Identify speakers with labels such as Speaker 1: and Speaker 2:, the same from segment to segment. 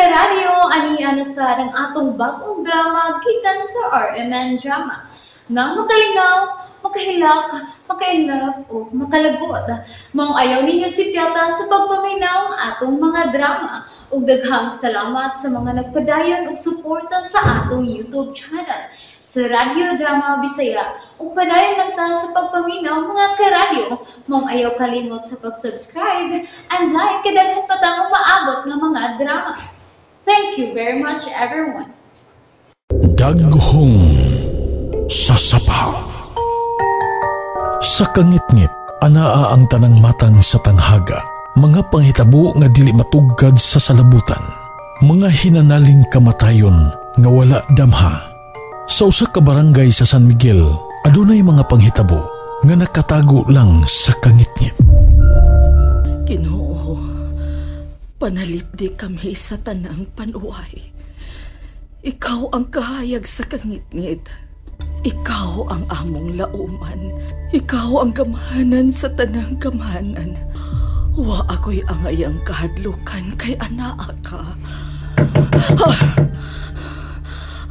Speaker 1: Karadyo, ani na sad ang atong bagong drama gikan sa RMN Drama nga makalingaw, makahilak, maka-inlove o makalagot. Maong ayaw ninyo sipyata sa pagpaminaw atong mga drama. Ug daghang salamat sa mga nagpadayon og suporta sa atong YouTube channel sa Radyo Drama Bisaya. Ug padayon lang ta sa pagpaminaw, mga karadyo. Maong ayaw kalimot sa pag-subscribe and like kay daghan pa tang umaabot nga mga drama. Thank you very much, everyone.
Speaker 2: Daghong sa sapa. Sa kangitngit, anaa ang tanang matang sa tanghaga, mga panghitabo nga dili matugkad sa salabutan, mga hinanaling kamatayon nga wala damha. Sa usa ka barangay sa San Miguel, adunay mga panghitabo nga nakatago lang sa kangitngit.
Speaker 3: Ginoo, panalipdi kami sa tanang panuway. Ikaw ang kahayag sa kangitngit. Ikaw ang among lauman. Ikaw ang gamhanan sa tanang gamhanan. Wa ako'y angayang kahadlukan kay anaa ka. Ah!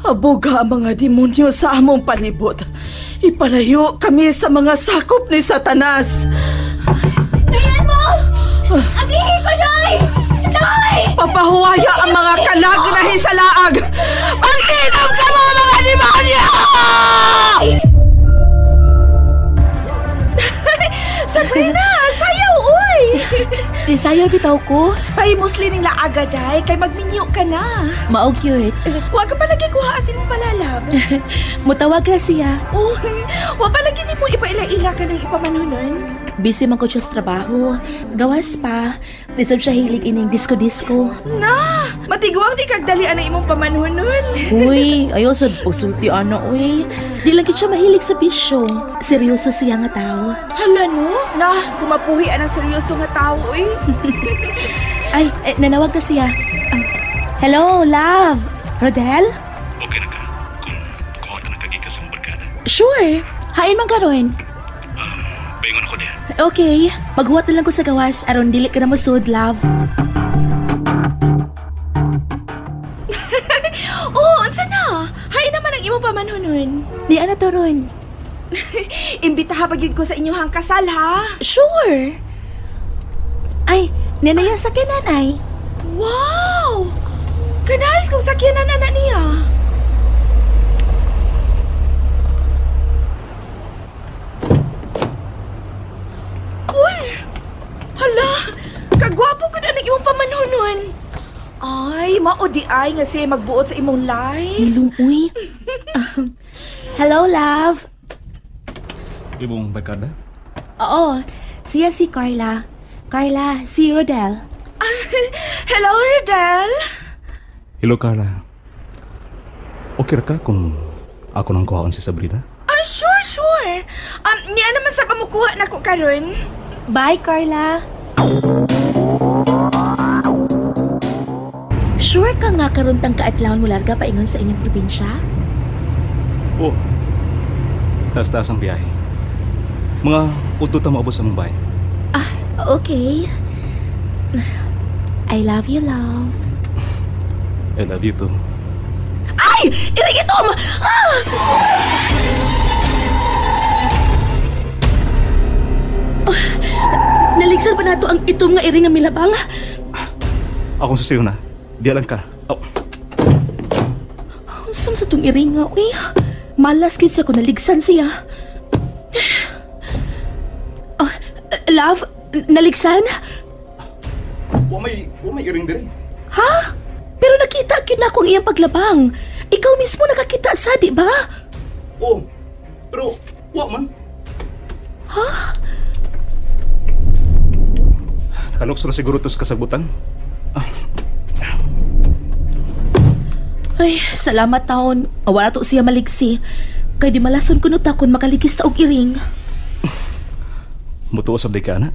Speaker 3: Abuga ang mga demonyo sa among palibot. Ipalayo kami sa mga sakop ni Satanas.
Speaker 1: Ayan mo! Abihi ko, Nay! Nay!
Speaker 3: Papahuwaya ang mga kalag na hisalaag! Pag-inom ka mo, mga demonyo!
Speaker 4: Sabrina, sayaw, uy!
Speaker 5: Di sayaw bitaw ko.
Speaker 4: Pahimusli ning laaga, day, kay magminyo ka na.
Speaker 5: Mao gyud.
Speaker 4: Wa ka palagi kuha asin mo palalab.
Speaker 5: Mutawag ra siya.
Speaker 4: Uy, wa palagi nimo ipaila-ila ka ng ipamanunon.
Speaker 5: Busy man ko siya sa trabaho. Gawas pa. Di sab siya hilig ining disco-disco.
Speaker 4: Na, matiguang di kag dali ang imong pamanhunon.
Speaker 5: Uy, ayaw sad usulti ana uy. Di lang gid siya mahilig sa bisyo. Seryoso siya nga tao.
Speaker 4: Hala no? Na, kumapuhi anang seryoso nga tao uy.
Speaker 5: Ay, nanawag na siya. Hello, love. Rodel?
Speaker 6: Okay na ka? Kung kuha ka na kagikas sa barkada.
Speaker 5: Sure. Hain man karon.
Speaker 6: Paingon ako diha.
Speaker 5: Okay, maghuwat na lang ko sa gawas aron dili ka na mosud, love.
Speaker 4: Oh, unsa na? Hain naman ang imong pamanhunon.
Speaker 5: Di ana to ron.
Speaker 4: Imbitaha pa gyud ko sa inyong kasal ha.
Speaker 5: Sure. Ay, nanaya sa kinan ay.
Speaker 4: Wow! Kanais kong sakyanan ana niya. Uy! Hala! Kagwapo ko na ang imong pamanhunon. Ay, mao di ay nga siya magbuot sa imong life.
Speaker 5: Hilong, uy. Hello, love.
Speaker 6: Imong barkada?
Speaker 5: Oo, siya si Carla. Carla, si Rodel.
Speaker 4: Hello, Rodel.
Speaker 6: Hello, Carla. Okay ra ka kung ako nang kuhaon si Sabrina?
Speaker 4: Ah, sure, sure. Niya naman sa pamukuha na ko karon.
Speaker 5: Bye, Carla. Sure ka nga karon tang kaadlawon mo larga paingon sa inyong probinsya?
Speaker 6: Oh. Taas-taas ang biyahe. Mga udto ta maabot sa Mumbai.
Speaker 5: Ah, okay. I love you, love.
Speaker 6: I love you too.
Speaker 5: Ay! Iring itom! Ah! Oh, naligsan pa nato ang itom nga iring nga milabang.
Speaker 6: Akong susiyo na. Diya lang ka. Oh.
Speaker 5: Unsam sa tong iring nga, uy. Malas gid siya kung naligsan siya. Oh, love, naligsan?
Speaker 6: Wa may iring diri.
Speaker 5: Ha? Pero nakita gyud na ako ang iyang paglabang. Ikaw mismo nakakita sa, di ba?
Speaker 6: Oh, pero wa man.
Speaker 5: Ha?
Speaker 6: Nakalukso na siguro to sa kasabutan.
Speaker 5: Ay, salamat taon. Wala to siya maligsi. Kay di malason kuno ta kun makaligis ta og iring.
Speaker 6: Mutuo sab di ka, ana?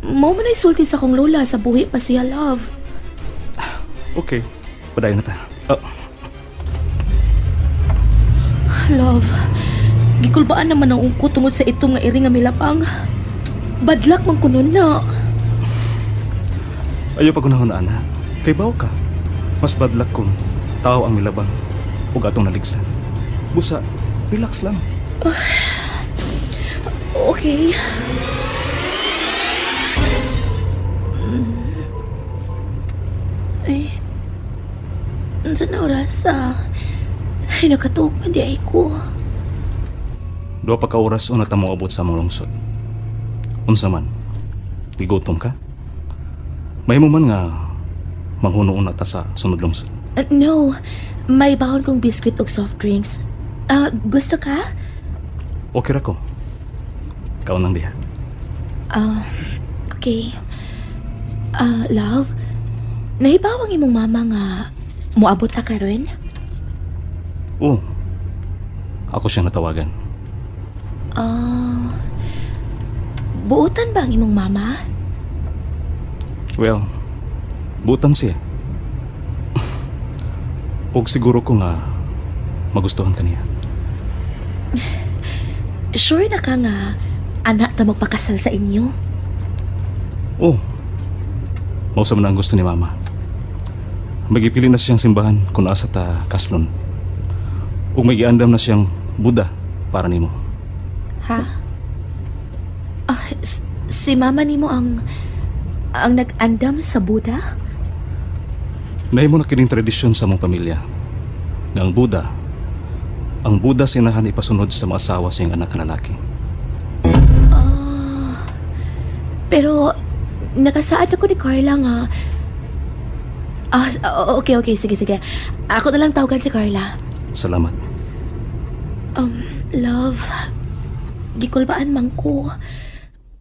Speaker 5: Mao man ay sulti sa akong lola sa buhi pa siya, love.
Speaker 6: Okay, padayon na ta. Oh.
Speaker 5: Love, gikulbaan naman ang ungko tungod sa itong nga iring nga milabang. Badlak man kuno na.
Speaker 6: Ayaw pa kunahon, ana. Kay baw ka. Mas badlak kung tao ang milabang ug atong naligsan. Busa, relax lang.
Speaker 5: Okay. Ay, unsa na oras ah? Ay, nakatuok man di ay ko.
Speaker 6: 2 pa ka oras una ta moabot sa among lungsod. Unsa man, gigutom ka? Mahimo man nga manghuno-una ta sa sunod lungsod.
Speaker 5: No, may baon kong biskwit og soft drinks. Gusto ka?
Speaker 6: Okay ra ko. Kaon lang diha.
Speaker 5: Okay. Love, nahibaw ang imong mama nga moabot ta karon?
Speaker 6: Oo. Ako siyang natawagan.
Speaker 5: Buotan ba ang imong mama?
Speaker 6: Well, buotan siya. Og siguro ko nga magustuhan ka niya.
Speaker 5: Sure na ka nga anak ta magpakasal sa inyo?
Speaker 6: Oh, mausa man ang gusto ni mama. Magipili na siyang simbahan kung asa ta kaslon. Ug may giandam na siyang Buddha para nimo.
Speaker 5: Ha? Si mama nimo ang nag-andam sa Buddha?
Speaker 6: Nahimo na kining tradisyon sa mong pamilya. Nga ang Buddha sinahan ipasunod sa mga asawa sa iyang anak na lalaki.
Speaker 5: Pero nakasaad ako ni Carla nga. Okay, sige. Ako na lang tawagan si Carla.
Speaker 6: Salamat.
Speaker 5: Love, gikulbaan man ko.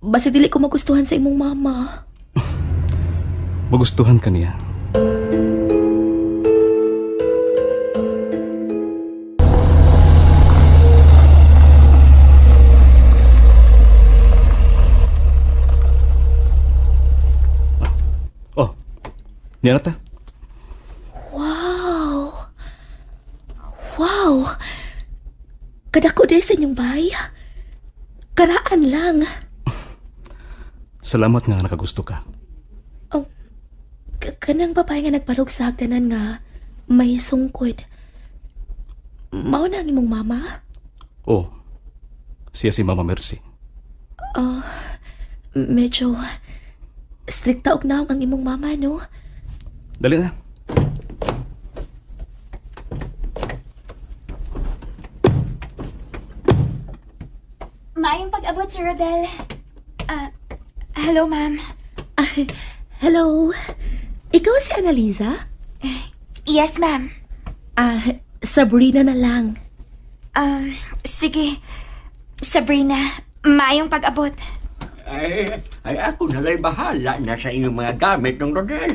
Speaker 5: Basta dili ko magustuhan sa imong mama.
Speaker 6: Magustuhan ka niya. Oh, niya na ta.
Speaker 5: Wow! Wow! Kadako dahil sa inyong bahay. Karaan lang.
Speaker 6: Salamat nga nakagusto ka.
Speaker 5: Oh, kanang babae nga nagparog sa hagdanan nga may sungkod. Mao na ang imong mama?
Speaker 6: Oh, siya si Mama Mercy.
Speaker 5: Medyo strikta og naong ang imong mama, no?
Speaker 6: Dali na.
Speaker 7: Maayong pag-abot, Sir Rodel. Hello, ma'am.
Speaker 5: Hello. Ikaw si Annalisa?
Speaker 7: Yes, ma'am.
Speaker 5: Sabrina na lang.
Speaker 7: Sige. Sabrina, maayong pag-abot.
Speaker 8: Ay, ako na lang bahala na sa inyong mga gamit ng Rodel.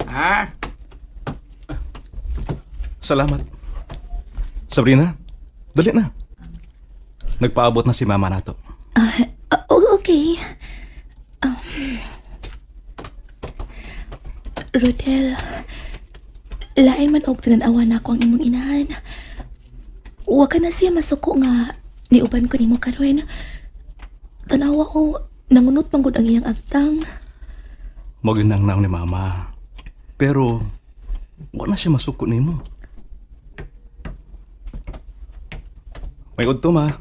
Speaker 8: Ha?
Speaker 6: Salamat. Sabrina, dali na. Nagpaabot na si mama nato.
Speaker 5: Okay. Rodel, lain man og tinan-awan nako ang imong inahan. Wa ka na siya masuko nga niuban ko nimo karon. Tanawa ko, nangunot man gud ang iyang agtang.
Speaker 6: Mao gyud ang naong ni mama. Pero wa na siya masuko nimo. May udto, ma.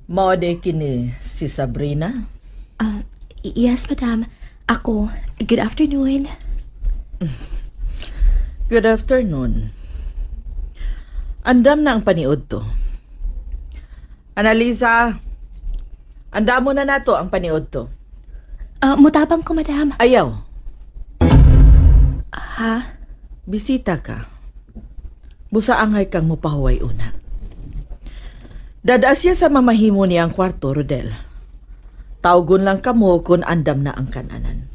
Speaker 3: Mao de kini si Sabrina?
Speaker 5: Yes, madam. Ako. Good afternoon.
Speaker 3: Good afternoon. Andam na ang paniod to. Annalisa, andam mo na nato ang paniod to.
Speaker 5: Mutabang ko, madam.
Speaker 3: Ayaw.
Speaker 5: Ha?
Speaker 3: Bisita ka. Busa angay kang mupahuway una. Dada siya sa mamahimo niya ang kwarto, Rodel. Tawgon lang kamo kung andam na ang kananan.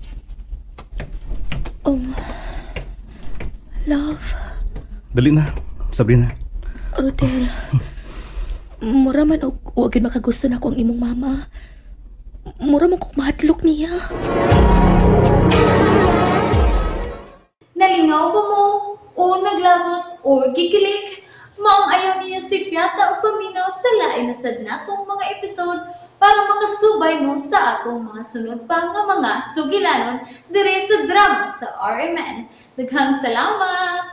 Speaker 5: Love.
Speaker 6: Dali na, Sabrina.
Speaker 5: Rodel, mura man og wa gyud makagusto na ako ang imong mama. Mura man kog mahadlok niya.
Speaker 1: Nalingaw ba mo? O naglagot o gikilig? Maong ayaw niyo si Piata o paminaw sa lain na sad natong mga episode para makasubay mo sa atong mga sunod pa nga mga sugilanon diri sa drama sa RMN. Daghang salamat!